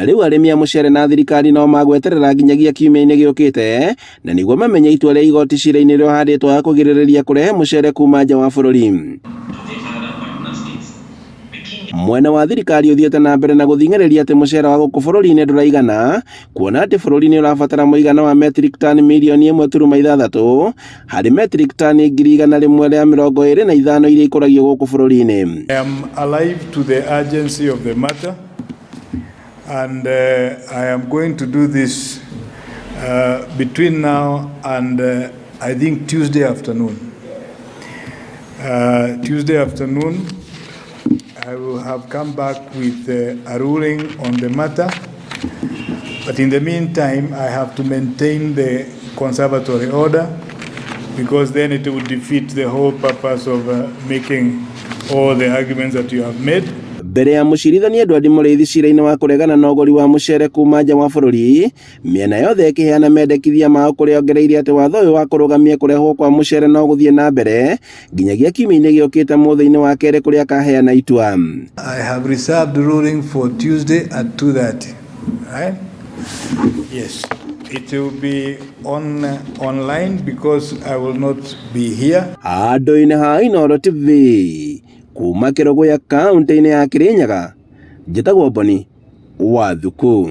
Rĩu arĩmi a mũcere na thirikari no magweterera nginyagia kiumia-inĩ gĩũkĩte na nĩguo mamenye itua rĩa igoti cira-inĩ ũrĩa ũhandĩtwo wa kũgirĩrĩria kũrehe mũcere kuma nja wa bũrũri. Mwena wa thirikari ũthiĩte na mbere na gũthing'ĩrĩria atĩ mũcere wa gũkũ bũrũri-inĩ ndũraigana, kuona atĩ bũrũri nĩ ũrabatara mũigana wa metric ton 1.6 mirioni harĩ metric ton 125,000 iria ikũragio gũkũ bũrũri-inĩ. I am alive to the urgency of the matter, and I am going to do this between now and I think Tuesday afternoon. Tuesday afternoon, I will have come back with a ruling on the matter. But in the meantime, I have to maintain the conservatory order because then it would defeat the whole purpose of making all the arguments that you have made. Mbere ya mũcirithania Edward Mũrĩithi cira-inĩ wa kũregana na ũgũri wa mũcere kuma nja wa bũrũri, mĩena yothe ĩkĩheana mendekithia mao kũrĩa ongereire atĩ watho ũyũ wa kũrũgamia kũrehwo kwa mũcere no gũthiĩ na mbere nginyagia kiumia-inĩ gĩũkĩte mũthĩ-inĩ wa kerĩ kũrĩa akaheana itua. I have reserved ruling for Tuesday at 2:30, right? Yes. It will be on online because I will not be here. Handũ-inĩ ha Inooro TV kuma Kĩrũgũya, kaũntĩ-inĩ ya Kĩrĩnyaga, njĩtagwo Boni wa Thuku.